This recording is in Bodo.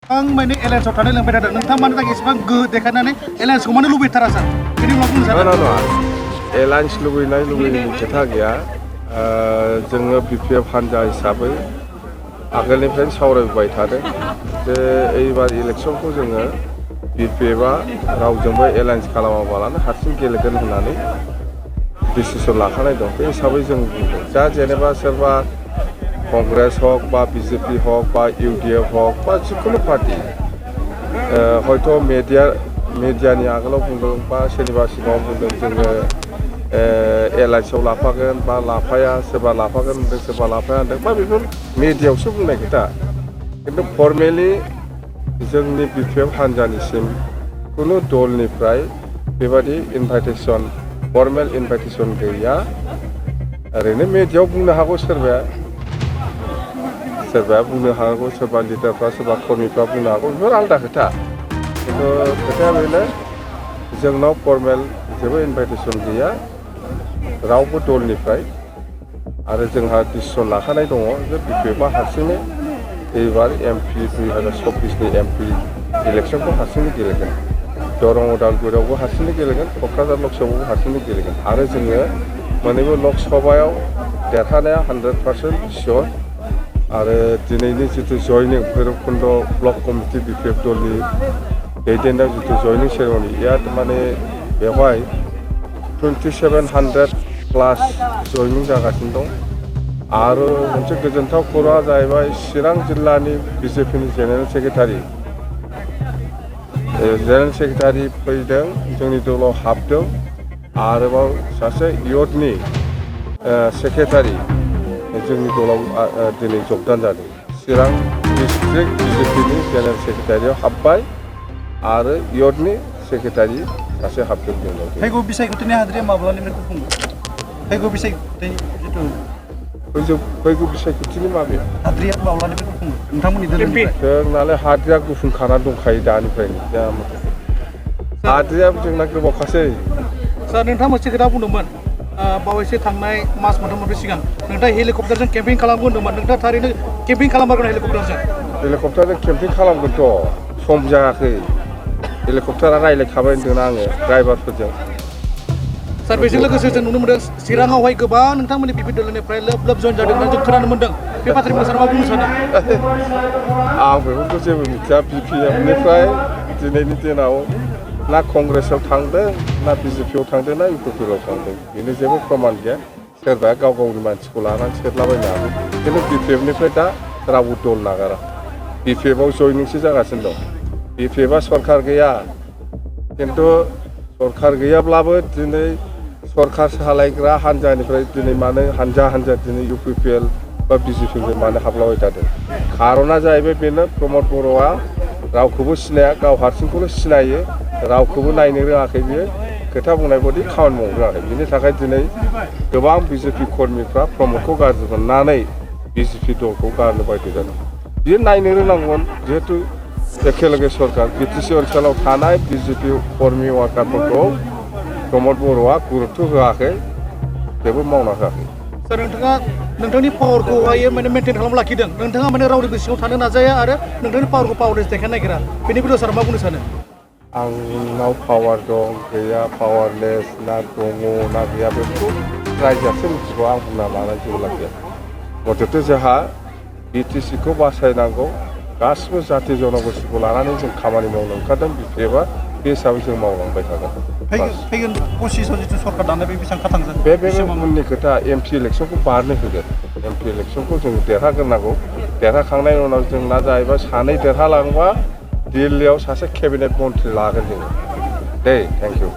आं माने एलायन्सआव थानो लोंबाय थादों नोंथांमोना एसेबां गोहो देखायनानै एलायन्सखौ मानो लुबैथारा सार बेनि उनाव बुंनो सानो नङा एलायन्स लुबैनायनि खोथा गैया जोङो बिपिएफ हान्जा हिसाबै आगोलनिफ्रायनो सावरायबाय थादों जे एबार इलेक्सनखौ जोङो बिपिएफआ रावजोंबो एलायन्स खालामाबालानो हारसिं गेलेगोन होननानै डिसिसन लाखानाय दं बे हिसाबै जों बुंदों जा जेनेबा सोरबा कंग्रेस हक बा बिजेपि हक बा इउडिएफ हक बा जिखुनु पार्टी हयथ' मिडियानि आगोलाव बुंदों बा सोरनिबा सिगाङाव बुंदों जोङो एलायन्सआव लाफागोन बा लाफाया सोरबा लाफागोन होनदों सोरबा लाफाया होनदों बा बेफोर मिडियायावसो बुंनाय खोथा खिन्थु फर्मेलि जोंनि बिपिएफ हान्जानिसिम खुनु दलनिफ्राय बेबादि इनभाइटेसन फर्मेल इनभाइटेसन गैया ओरैनो मिडियायाव बुंनो हागौ सोरबाया बुंनो हागौ सोरबा लिडारफ्रा सोरबा कर्मीफ्रा बुंनो हागौ बेफोर आलादा खोथा खिन्थु खोथाया बेनो जोंनाव फर्मेल जेबो इनभाइटेसन गैया रावबो दलनिफ्राय आरो जोंहा डिसिसन लाखानाय दङ जे बिपिएफआ हारसिंनो एबार एमपि 2024नि एमपि इलेक्सनखौ हारसिंनो गेलेगोन दरं उदालगुरियावबो हारसिंनो गेलेगोन क'क्राझार लकसभायावबो हारसिंनो गेलेगोन आरो जोङो मोननैबो लकसभायाव देरहानाया 100% सियर आरो दिनैनि जिथु जयनिं भैरबकुन्द ब्लक कमिटि बिपिएफ दलनि दैदेननायाव जिथु जयनिं सेरेमनि माने बेवहाय 2700 प्लास जयनिं जागासिनो दं आरो मोनसे गोजोनथाव खौराङा जाहैबाय चिरां जिल्लानि बिजेपिनि जेनेरेल सेक्रेटारि फैदों जोंनि दलाव हाबदों आरोबाव सासे इयथनि सेक्रेटारि जोंनि दलाव दिनै जगदान जादों चिरां डिस्ट्रिक्ट बिजेपिनि जेनेरेल सेक्रेटारियाव हाबबाय आरो इयथनि सेक्रेटारि सासे हाबदों जोंनाव फैगौ बिसायख'थिनि हाद्रिया माब्लानिफ्राय खुफुङो फैगौ बिसायख'थिनि जिथु फैगौ बिसायख'थिनि माबे हाद्रिया माब्लानिफ्राय खुफुङो नोंथांमोननि दोलोनिफ्राय जोंनालाय हाद्रिया गुफुंखाना दंखायो दानिफ्रायनो हाद्रिया जोंना गोबावखासै सार नोंथाङा मोनसे खोथा बुंदोंमोन बावैसो थांनाय मास मोनथाम सिगां नोंथाङा हेलिकप्टारजों केम्पिं खालामगोन होनदोंमोन नोंथाङा थारैनो केम्पिं खालामगोन हेलिकप्टारजों केम्पिं खालामगोनथ' सम जायाखै हेलिकप्टारा रायज्लायखाबाय होन्दों आङो ड्राइभारफोरजों सार बेजों लोगोसे जों नुनो मोनदों चिराङावहाय गोबां नोंथांमोननि बिपि दोलोनिफ्राय लोब जइन जादों होननानै जों खोनानो मोनदों बे बाथ्राखौ सार मा बुंनो सानो आं बेफोरखौ जेबो मिथिया बिपिएफनिफ्राय दिनैनि दिनाव ना कंग्रेसआव थांदों ना बिजेपिआव थांदों ना इउपिपिआव थांदों बेनो जेबो प्रमान गैया सोरबाया गाव गावनि मानसिखौ लानानै सेरलाबायनो हागौ खिन्थु बिपिएफनिफ्राय दा रावबो दल नागारा बिपिएफआव जयनिंसो जागासिनो दं बिपिएफआ सरकार गैया खिन्थु सरकार गैयाब्लाबो दिनै सरकार सालायग्रा हान्जानिफ्राय दिनै मानो हान्जा दिनै इउपिपिएल बा बिजेपिजों मानो हाबलाबाय थादों खार'ना जाहैबाय बेनो प्रमद बर'आ रावखौबो सिनाया गाव हारसिंखौल' सिनायो रावखौबो नायनो रोङाखै बियो खोथा बुंनाय बायदि खामानि मावनो रोङाखै बिनि थाखाय दिनै गोबां बिजेपि कर्मीफ्रा प्रमदखौ गाज्रि मोननानै बिजेपि दलखौ गारनो बाध्य जादों बियो नायनो रोंनांगोन जिहेतु एखेलगे सरकार बिटिसि ओनसोलाव थानाय बिजेपि कर्मी वार्कारफोरखौ प्रमद बर'आ गुरुत्व होआखै जेबो मावना होआखै सार नोंथाङा नोंथांनि पावारखौहाय माने मेनटेन खालामना लाखिदों नोंथाङा माने रावनिबो सिङाव थानो नाजाया आरो नोंथांनि पावारखौ पावारलेस देखायनो नागिरा बेनि बेलायाव सार मा बुंनो सानो आंनाव पावार दं गैया पावारलेस ना दङ ना गैया बेखौ रायजोआसो मिथिगौ आं बुंना लानाय जेबो लाखिया मथथे जोंहा बिटिसिखौ बासायनांगौ गासिबो जाथि जनगोष्ठीखौ लानानै जों खामानि मावनो ओंखारदों बिपिएफआ बे हिसाबै जों मावलांबाय थागोन फैगोन 25आव जिथु सरकार दानाय बे बेसेबां खाथांगोन बे उननि खोथा एमपि इलेक्सनखौ बारनो होगोन एमपि इलेक्सनखौ जों देरहाग्रोनांगौ देरहाखांनायनि उनाव जोंना जाहैबाय सानै देरहालांबा दिल्लीयाव सासे केबिनेट मन्थ्रि लागोन जोङो दे थेंक इउ